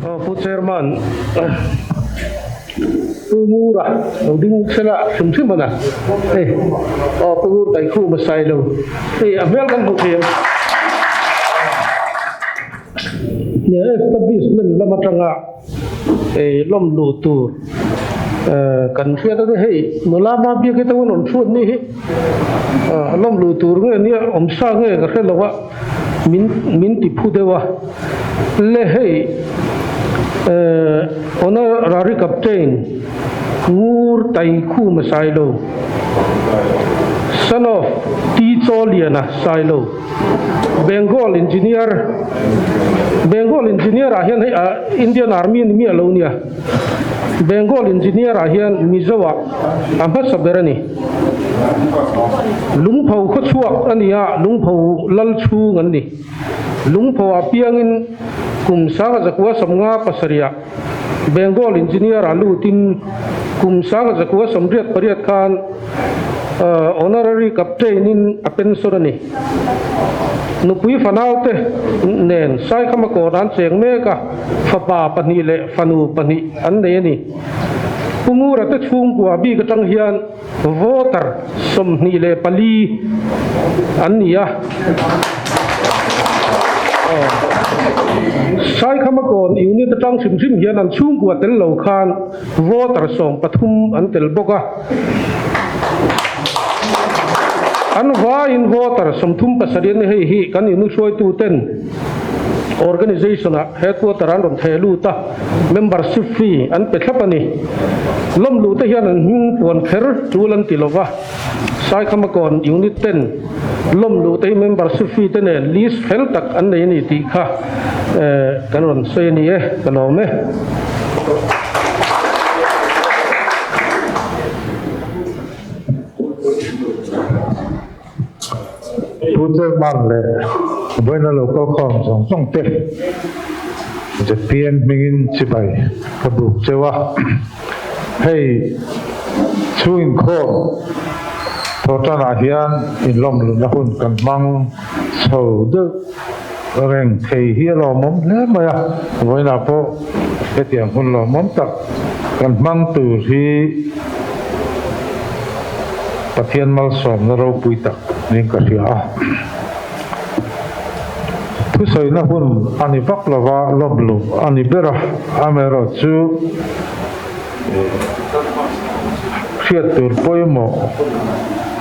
Aw Pu Chairman, Pu Ngura lo ding sela hrim hrim a na. Hei aw Pu Ngur Taikhum a sai lo. Hei a hmel kan hmu thei ang. Nia establishment lam atanga ei lawm luh tur kan hriat a ni. Hei nula hma biak hi tawng an rawn chhuat ni hi lawm luh tur nge nia awm sa nge ka hre lo a min min ti phu deuh a. Le hei honorary captain Ngur Taikhuma Sailo son of T Chawliana Sailo. Bengal Engineer Bengal Engineer ah hian hei ah Indian Army ni miah lo nia Bengal Engineer ah hian Mizo ah a hmasa ber a ni Lungpho khaw chhuak a ni a Lungpho lal chhung an ni Lungpho ah piangin kum sanga zakua sawmnga pasarih ah Bengal Engineer ah lutin kum sanga zakua sawmriat pariat khan Honorary Captain in a pension a ni. Nupui fanaute nen Saikhama kawr an cheng mek a, fapa pahnih leh fanu pahnih an nei a ni. Pu Ngura te chhungkua bik atang hian voter 24 an ni a. Saikhama kawn unit atang hrim hrim hian an chhungkua tel lo khan voter 13 an tel bawk a. An vaiin voter 37 an ni hei hi kan inu hruaitu ten organisation ah headquarter an rawn theh lut a, membership fee an pe thlap a ni. Lawm luh te hian an hming puan kher tul an ti lova, Saikhamakawn unit ten lawm luh te hi membership fee te nen list fel tak an nei a ni tih kha kan rawn sawi a ni e, ka lawm e. Pu Chairman leh vawiina lo kal khawm zawng zawng te zpm hmingin chibai ka buk cheu a. Hei chhung inkhawm thawhtanah hian inlawmlutna hun kan hmang chho deuh reng thei hi a lawmawm hle mai a. Vawiinah pawh hetiang hun lawmawm tak kan hmang tur hi Pathian malsawmna ropui tak niin ka hria a. Thusawina hun a ni vak lova lawmluh a ni ber a, amaherawhchu hriat tur pawimawh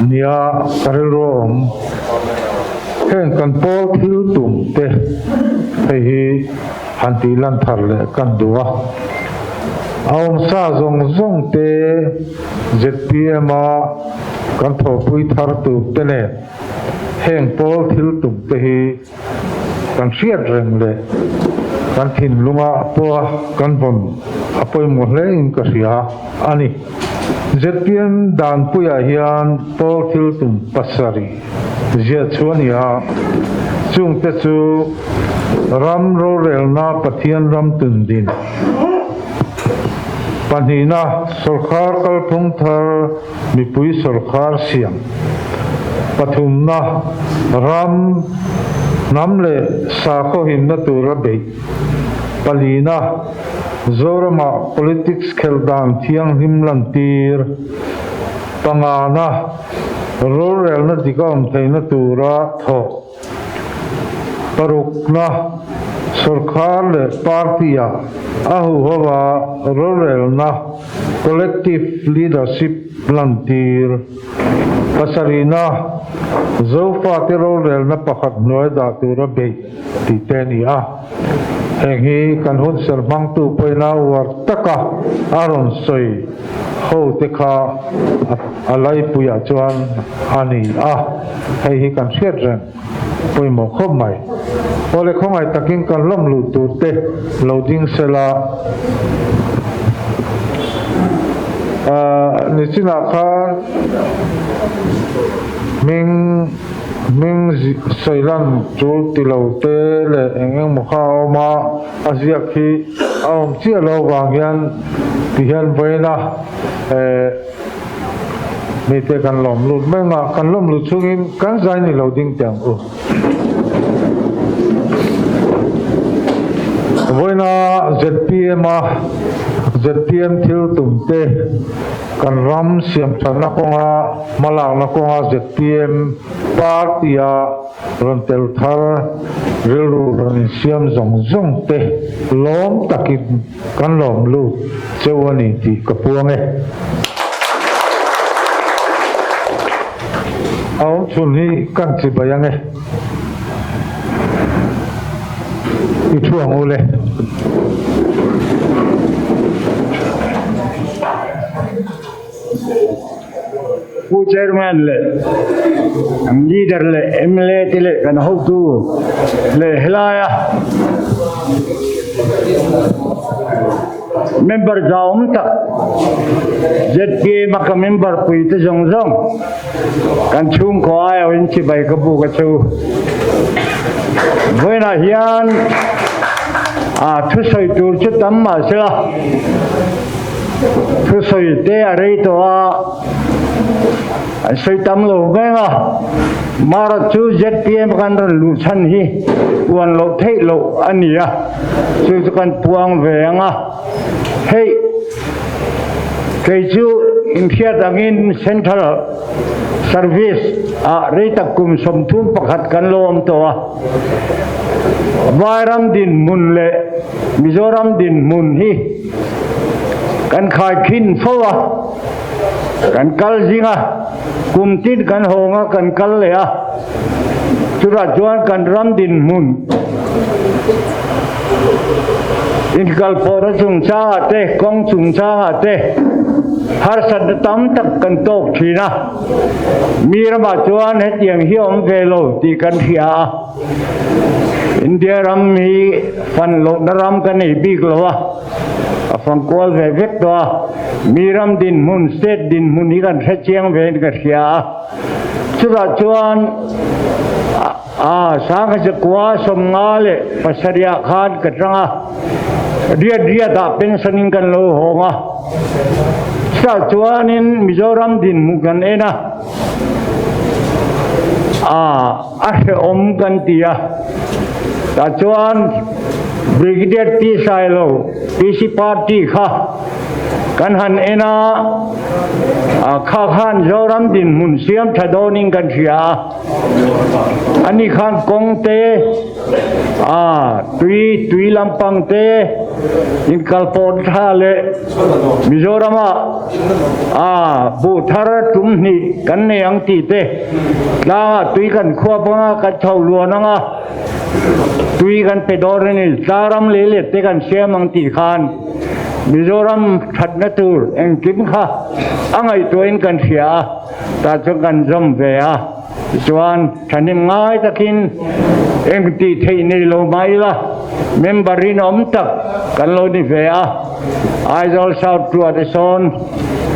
nia ka rilru a awm. Heng kan pawl thil tum te hei hi han tih lan thar leh kan duh a. A awmsa zawng zawng te zpm a kan thawhpui thar tur te nen heng pawl thil tum te hi Kan hriat reng leh kan thinlunga pawha kan vawn a pawimawh hle in ka hria a ni. Zpm Danpuiah hian pawl thil tum pasarih ziah chu a ni a, chungte chu ram rorelna Pathian ram tundin, pahnihna sawrkhar kalphung thar mipui sawrkhar siam, Pathumna, ram, hnam leh sakhaw himna tura beih. Palina, Zoramah politics khelh dan thianghlim lantir. Pangana, rorelna dik a awm theihna tura thawk. Parukna, sawrkhar leh party-ah a huhova rorelna, collective leadership, lantir. Pasarihna, Zofate rorelna pakhat hnuai dah tura beih tih te a ni a. Heng hi kan hun ser hmangtu pawina uar taka a rawn sawi ho te kha a laipuiah chuan a ni a, hei hi kan hriat reng pawimawh khawp mai. Awle khawngaih takin kan lawm luh tur te lo ding sela. Nichinah khan hming hming sawilan tul ti lo te leh eng eng maw kha a awm a, a ziak hi a awm chiah lo vang hian ti hian vawiin a eh mite kan lawm lut mai ang a, kan lawm lut chungin kan zai ni lo ding teh ang u. Vawiina zpm a zpm thil tum te kan ram siamthatna kawnga hmalakna kawnga zpm party a rawn tel thar rilru rawn insiam zawng zawng te lawm takin kan lawm lut cheu a ni tih ka puang e. A awm chhun hi kan chi bai ang e. I thu ang u le. Pu Chairman leh an leader leh mla te leh kan hotu leh helaia member zauawm tak zpm a ka member pui te zawng zawng kan chhungkaw aiawhin chibai ka buk a chu. Vawiinah hian a thusawi tur chu tam mahsela Thusawi te a rei tawh a, an sawi tam lo veng a. Mara chu zpm kan rawn luh chhan hi uan loh theih loh a ni a, chu chu kan puang ve ang a. Hei kei chu inhriat angin Central Service ah rei tak kum 31 kan lo awm tawh a. Vairam dinhmun leh Mizoram dinhmun hi kan khaikhin fo a, kan kal zing a, kum tin kan hawng a, kan kal leh a, chutah chuan kan ram dinhmun inkalpawhna chungchangah te, kawng chungchangah te harsatna tam tak kan tawk thin a, mi ramah chuan hetiang hi a awm ve lo tih kan hria a. India ram hi fan lohna ram ka nei bik lo a, a fang kual ve vek tawh a, mi ram dinhmun, state dinhmun hi kan hre chiang ve in ka hria a, chutah chuan a Sangha 1977 ah khan ka tang a, riat riat ah pension in kan lo hawng a, chutah chuanin Mizoram dinhmun kan en a, a. A hrehawm kan ti a, tah chuan Brigadier T Sailo, PC Party kha kan han en a, kha khan Zoram dinhmun siam tha dawnin kan hria a, ani khan kawng te, tui tui lampang te, inkalpawh tha leh Mizorama buh thar tum hnih kan nei ang tih te, Tlangah tui kan khuap ang a, kan chho luan ang a, tui kan pe dawn a ni. Tlaram lei let te kan siam ang tih khan Mizoram thatna tur engkim kha a ngaihtuahin kan hria a, tah chuan kan zawm ve a. Tichuan, thahnem ngai takin eng tih theih nei lo mah ila, member rinawm tak kan lo ni ve a. Aizawl South Tuate sawn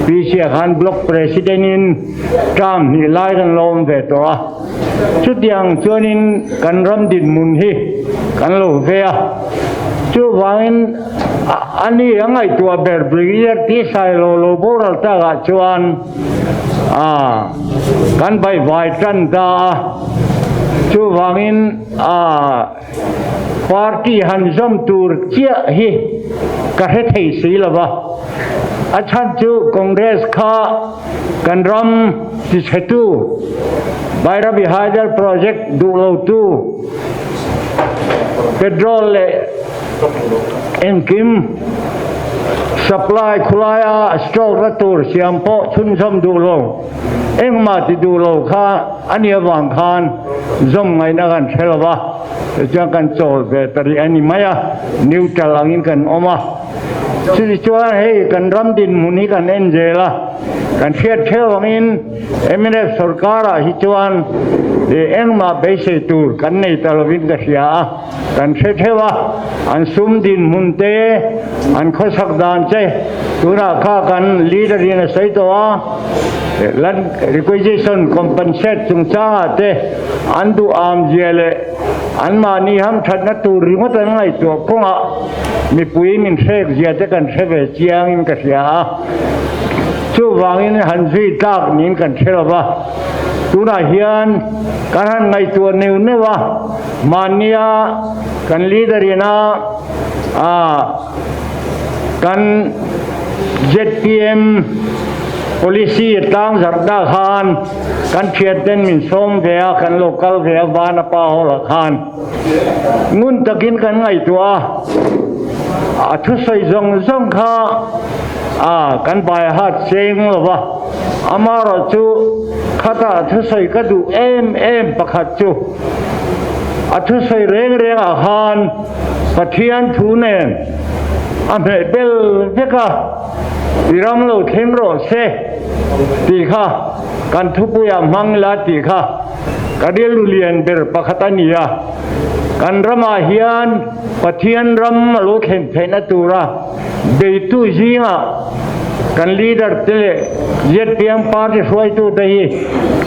PC ah khan Block President in Term hnih lai kan lo awm ve tawh a, chutiang chuanin kan ram dinhmun hi kan lo ve a, chuvangin a ni a ngaihtuah ber Brigadier T Sailo lo boral takah chuan a kan baihvai tan ta a, chuvangin a party han zawm tur chiah hi ka hre thei si lo va, a chhan chu Congress kha Kan ram tichhetu Bairabi Hydel Project duh lotu petrol leh engkim supply khulaia stock na tur siam pawh chhunzawm duh lo, engmah ti duh lo kha a nih avang khan zawm ngaihna kan hre lo va, tichuan kan chawl ve ta rih a ni mai a, neutral angin kan awm a. Chutichuan hei kan ram dinhmun hi kan en zel a, kan hriat theuh angin mnf sorkarah hi chuan engmah beisei tur kan nei ta lovin ka hria a, kan hre theuh a, an sum dinhmun te, an khawsak dan che tunah kha kan leader in a sawi tawh a, land requisition compensate chungchangah te an duh amzia leh anmahni hamthatna tur ringawt an ngaihtuah kawngah Mipui min hrek zia te kan hre ve chiangin ka hria a, chuvangin han zui tlak niin kan hre lo va. Tunah hian kan han ngaihtuah neuh neuh a, mahnia kan leader ina A kan zpm policy tlang zarh dah khan kan thianten min sawm ve a, kan lo kal ve a Vanapa hall ah khan ngun takin kan ngaihtuah a, a thusawi zawng zawng kha a kan by heart cheng lo va, amaherawhchu khata a thusawi ka duh em em pakhat chu a thusawi reng reng ah khan Pathian thu nen a hmeh bel vek a, i ram lo thleng rawh se tih kha kan thupuiah hmang ila tih kha ka rilru lian ber pakhat a ni a. Kan ramah hian Pathian ram a lo thlen theihna tura beitu zingah kan leader te leh zpm party hruaitute hi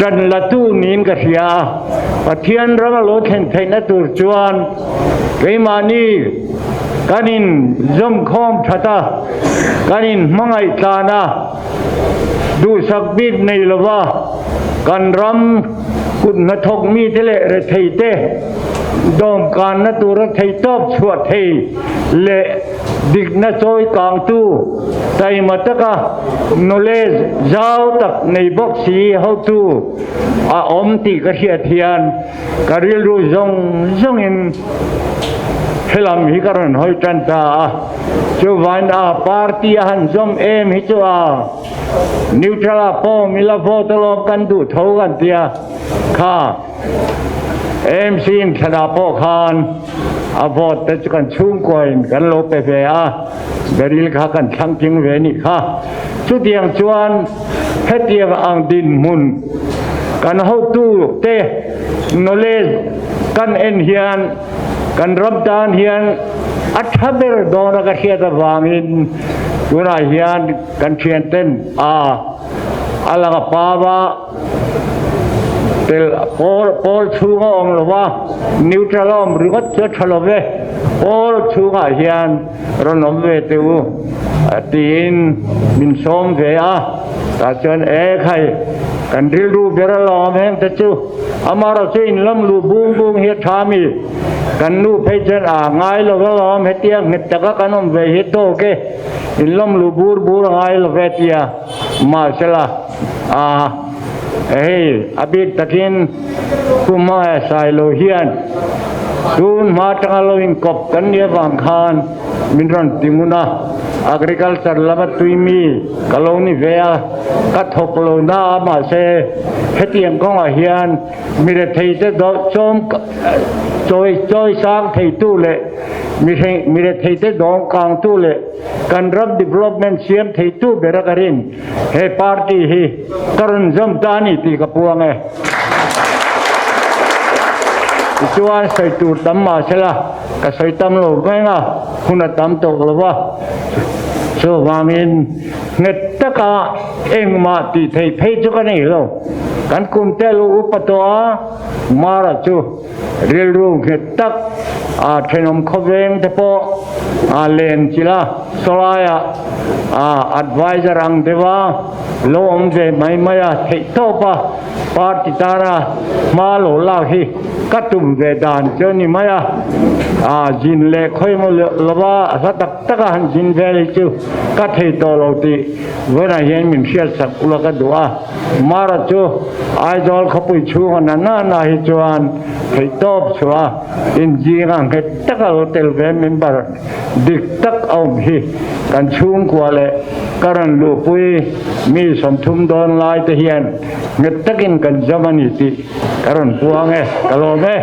tan latu niin ka hria a. Pathian ram a lo thlen theihna tur chuan Keimahni kan in zawmkhawm that a, kan in hmangaih tlan a, duhsak bik nei lova kan ram kut hnathawk mite leh retheite dawmkanna tura theihtawp chhuah thei leh dikna chawi kangtu taima taka knowledge zau tak nei bawk si hotu a awm tih ka hriat hian Ka rilru zawng zawngin helam hi ka rawn hawi tan ta a, chuvain a party a han zawm em hi chu a neutral ah pawh mila vote alawm kan duh tho kan tia kha AMC in thlanah pawh khan a vote te chu kan chhungkuain kan lo pe ve a, Beryl kha kan thlang tling ve anih kha. Chutiang chuan hetiang ang dinhmun kan hotu te knowledge kan en hian kan ram tan hian a tha ber dawn a ka hriat avangin tunah hian kan thian ten a a lang a pau a tel pawl pawl chhunga awm lova neutral a awm ringawt chu a tha lo ve pawl chhungah hian rawn awm ve teh u tiin min sawm ve a tah chuan e khai kan rilru ber a lawm heng te chu amaherawh chu inlam luh bung bung hi a tha mi kan nu phei chuan a ngai lo va lawm hetia nghet taka kan awm ve hi tawk e inlam luh bur bur a ngai lo ve tia mahsela a hei a bik takin Pu Hmaya Sailo hian tun hma atanga lo inkawp kan nih avang khan min rawn ti ngun a, agriculture lama tui mi ka lo ni ve a, ka thawk lo na a mahse hetiang kawngah hian mi retheite chawm chawi chawi sang theitu leh mi retheite dawng kangtu leh kan ram development siam theitu bera ka rin. He party hi ka rawn zawm ta a ni tih ka puang e. Tichuan sawi tur tam mah sela ka sawi tam lo reng a, hun a tam tawk lo va. Chuvangin nghet taka engmah tih theih phei chu ka nei lo. Kan kum te lu upa tawh a, Mara chu rilru nghet tak a thenawm khawveng te pawh a len chilh a, sawlaiah a adviser ang deuh a lo awm ve mai mai a, theihtawp a party tana hma lo lak hi ka tum ve dan chu a ni mai a, a zin leh khawi emaw lova a hla tak tak a han zin vel hi chu ka thei tawh lo tih vawiinah hian min hriatsak ula ka duh a. Mara chu Aizawl khawpui chhunga na na na hi chuan theihtawp chhuah a inzinga nghet taka lo tel ve member dik tak a awm hi kan chhungkua leh ka rawn luhpui mi 30 dawn lai te hian nghet takin kan zam a ni tih ka rawn puang e, ka lawm e.